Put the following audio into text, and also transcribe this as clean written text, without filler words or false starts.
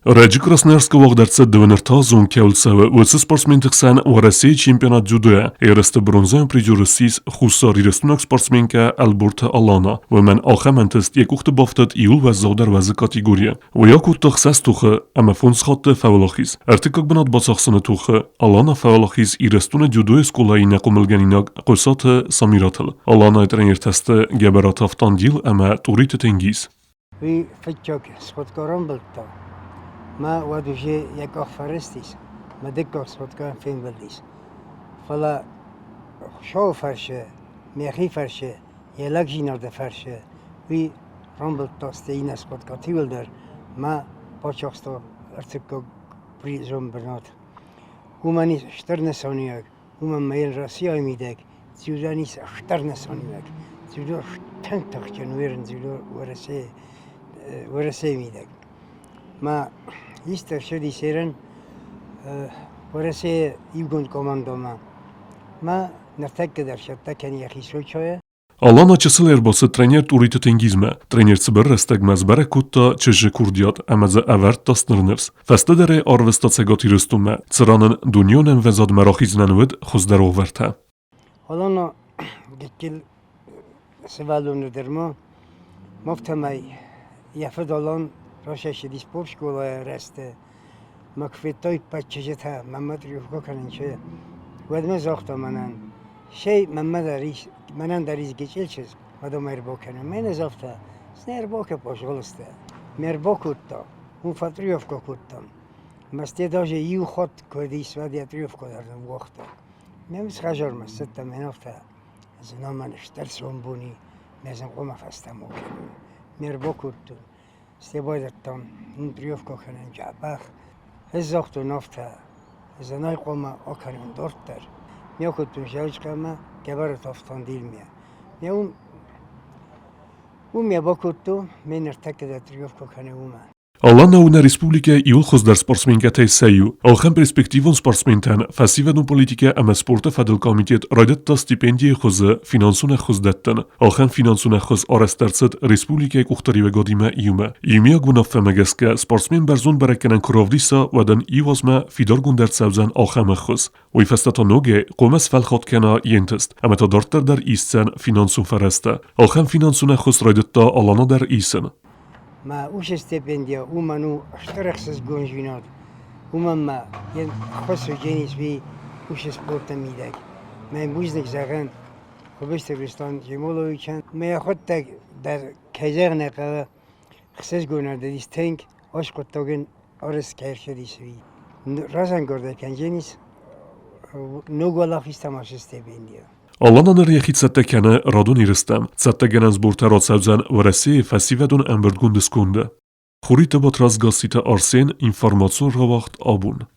Ӕрӕджы Красноярскы уагъд ӕрцыд дыууынӕртӕазон кӕуыл цӕуы, уыцы спортсменты хсӕн Уӕрӕсейы чемпионат дзюдойӕ. Ерысты бронзӕйон призер ссис Хуссар Ирыстойнаг спортсменкӕ Ӕлборты Алана. Уымӕн ахӕм ӕнтыст йӕ къухты бафтыд иууыл уӕззаудӕр уӕзы категорийы. Уый акодта хсӕз тохы ӕмӕ фондз хатты фӕуӕлахиз. Ӕртыккаг бынат бацахсыны тохы Алана фӕуӕлахиз Ирыстоны дзюдойы скъолайы иннӕ хъомылгӕнинаг Хъуысаты Самиратыл. Аланайы тренертӕ сты Гӕбӕраты Автандил ӕмӕ Тъуриты Тенгиз. Уый фыццаг сходка рамбылдта, мӕ уӕд уже йӕ къах фӕрыстис, мӕ дыккаг сходкӕйӕн фембӕлдис. Фӕлӕ Хуыцауы фӕрцы, мӕхи фӕрцы, йӕ лӕгдзинады фӕрцы уый рамбылдта стӕй иннӕ сходкӕты иуылдӕр мӕ бацахста ӕртыккаг призон бынат. Уымӕн ис стыр нысаниуӕг, уымӕн ма йын Россияйы мидӕг дзюдойӕн ис стыр нысаниуӕг. Дзюдо тынг тыхджын уырын дзюдо Уӕрӕсейы Уӕрӕсейы мидӕг. Ма ист ӕрцыди серын Уӕрӕсейы иугонд командомӕ. Ма ныртӕккӕ дӕр цӕттӕ кӕны йӕхи Сочойы. Алана чысыл ӕрбацыд тренер Тъуриты Тенгизмӕ. Тренер цыбыр рӕстӕгмӕ сбӕрӕг кодта чызджы курдиат ӕмӕ дзы ӕвӕрдта стыр ныфс. Фӕстӕдӕр ӕй арвыста Цӕгат Ирыстонмӕ, цыран ын дунеон ӕмвӕзадмӕ рахизынӕн уыд хуыздӕр уавӕртӕ. Алана гыццыл сывӕллоны дӕр ма афтӕмӕй йӕ фыд Алан рацӕйцыди спортскъолайы рӕзты. Мӕ куы федтой ӕппӕт чызджытӕ мӕнмӕ тренировкӕ кӕнын чи, уӕд мын загъта мӕнӕн, Сей мӕнмӕ дӕр ис, мӕнӕн дӕр ис гыццыл чызг, уӕдӕ мӕ ӕрбакӕнӕм. Мӕнӕ загъта, цы нӕ ӕрбакӕ, пожалуйста. Ме рбакодта, уым фӕтренировкӕ кодтам. Мӕсте даже иу хатт куы ис, уӕд йӕ тренировкӕ дӕр ныууагъта. Ме хӕдзармӕ ссыдтӕн, мӕн афтӕ зына мӕн стыр сомбони, мӕ зын хъуамӕ фӕстӕмӕ кӕнон. Ме рбакодтон, стӕй байдыдтам тренировкӕ кӕнын дзӕбӕх. Ӕз загътон афтӕ, зынӕй хъуамӕ акӕнон дарддӕр. Ме акодтон Зӕлджыкъамӕ, Гӕбӕраты Автандилмӕ. Ме уым уым йӕ бакодтон, ме ныртӕккӕ дӕр тренировкӕ кӕны уымӕ. Алана у нӕ республикӕйы иууыл хуыздӕр спортсменкӕтӕй сӕ иу. Ахӕм перспективон спортсментӕн фӕсивӕдон политикӕ ӕмӕ спорты фӕдыл комитет райдыдта стипендийы хуызы финансон ӕххуыс дӕттын. Ахӕм финансон ӕххуыс арӕзт ӕрцыд республикӕйы къухдариуӕгадимӕ иумӕ. Иумиаг уынаффӕмӕ гӕсгӕ спортсмен бӕрзонд бӕрӕггӕнӕн куы равдиса, уӕд ын иу азмӕ фидаргонд ӕрцӕудзӕн ахӕм ӕххуыс. Уый фӕстӕ та ногӕй хъуамӕ сфӕлхатт кӕна йе нтыст ӕмӕ та дарддӕр дӕр исдзӕн финансон фӕрӕзтӕ. Ахӕм финансон ӕххуыс райдыдта Алана дӕр исын. Мӕ уыцы стипендия уымӕн у стыр ӕхсызгондзинад, уымӕн ма йе ххуыс уыдзӕнис уый уыцы спорты мидӕг. Мӕ бузныг зӕгъӕн Хуыбызты Руслан Джемоловичӕн. Мӕ йӕхуыдтӕг дӕр, кӕй зӕгъын ӕй хъӕуы, ӕхсызгонӕн тынг аскъуыддаг ын арӕзт кӕй ӕрцыдис, уый. Разӕнгардӕй кӕндзӕнис ног уӕлахизтӕм ацы стипендия. Алана ныр йӕхи цӕттӕ кӕны радон ерыстӕм. Цӕттӕгӕнӕн сбортӕ рацӕудзӕн Уӕрӕсейы фӕсивӕдон ӕмбырдгонды сконды. Хуриты Батрадз Гасситы Арсен, информацион рауагъд абон.